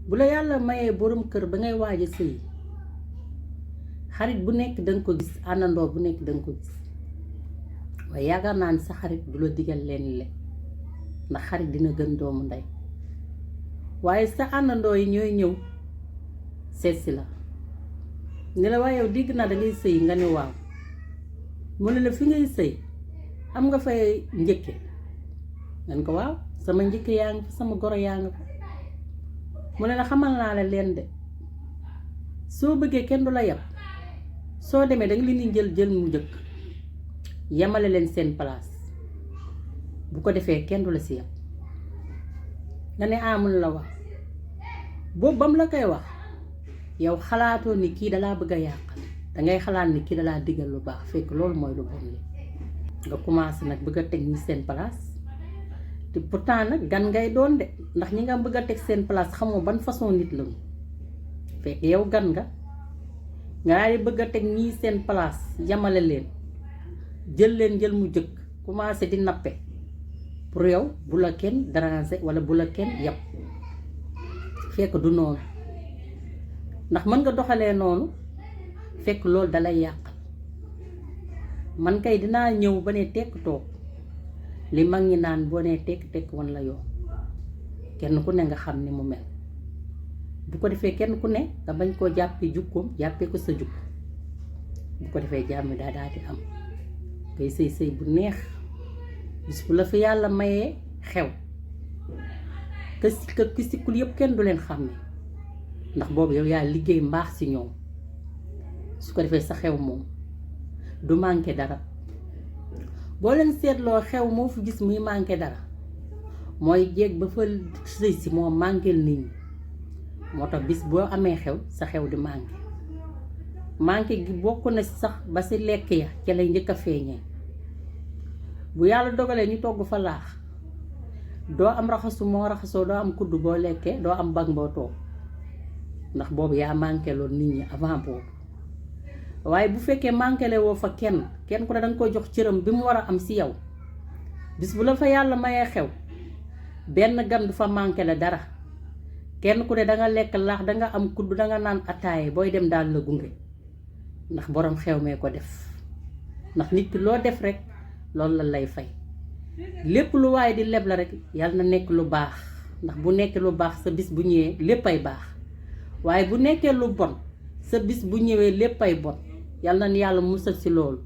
bu la yàlla mayee borom kër ba ngay waaj a sëy xarit bu nekk danga ko gis àndandoo bu nekk danga ko gis waaye yaakaar naa ni sa xarit du la digal leen le ndax xarit dina gën doomu ndey waaye sa àndandoo yi ñooy ñëw seetsi la ne la waaye yow digg naa dangay sëy nga ne waaw mu ne la fi ngay sëy am nga fay njëkke nga ko waaw sama njëkke yaa ngi fa sama goro yaa ngi fa mu ne la xamal naa la leen de soo bëggee kenn du la yab soo demee danga leen di jël mu njëkk yemale leen seen place bu ko defee kenn du la si yab nga ne amul la wax boobu bam la koy wax yow xalaatoo ni kii dalaa bëgg a yàqal dangay xalaat ni kii dalaa digal lu baax fekk loolu mooy lu bon li nga commencé nag bëgg a teg ñi seen place te pourtant nag gan ngay doon de ndax ñi nga bëgg a teg seen place xamoo ban façon nit la fekk yow gan nga di bëgg a teg ñii seen place yamale leen jël mu jëkk commencé di nappe pour yow bu la kenn déranger wala bu la kenn yab fekk du noonu ndax mën nga doxalee noonu fekk loolu dalay yàqal man kay dinaa ñëw ba ne tekk toog li mag ñi naan boo nee tekk wan la yoon kenn ku ne nga xam ni mu mel bu ko defee kenn ku ne nga bañ koo jàppee jukkoom jàppee ko sa jukk bu ko defee jàmm daa di am ngay sëy bu neex bis bu la fi yàlla mayee xew ki sikkul yëpp kenn du leen xam ne ndax boobu yow yaa liggéey mbaax ci ñoom su ko defee sa xew moom du manqué dara boo leen seetloo xew moo fi gis muy manqué dara mooy jeeg ba fa sëy si moo manquél nit ñi moo tax bis boo amee xew sa xew di manqué gi bokk na sax ba ci lekk ya ca lay njëkk a feeñee bu yàlla dogalee ñu togg fa laax doo am raxasu moo raxasoo doo am kudd boo lekkee doo am bag boo toog ndax boobu yaa manqué loolu nit ñi avant boobu waaye bu fekkee manqué le woo fa kenn ku ne danga koy jox cëram bi mu war a am ci yow bis bu la fa yàlla mayee xew benn gan du fa manqué la dara kenn ku ne danga lekk laax danga am kudd danga naan ataaye booy dem daal la gunge ndax borom xew mee ko def ndax nit ki loo def rek loolu la lay fay lépp lu waaye di leb la rek yàlla na nekk lu baax ndax bu nekkee lu baax sa bis bu ñëwee léppay baax waaye bu nekkee lu bon sa bis bu ñëwee léppay bon yàlla na yàlla musal ci loolu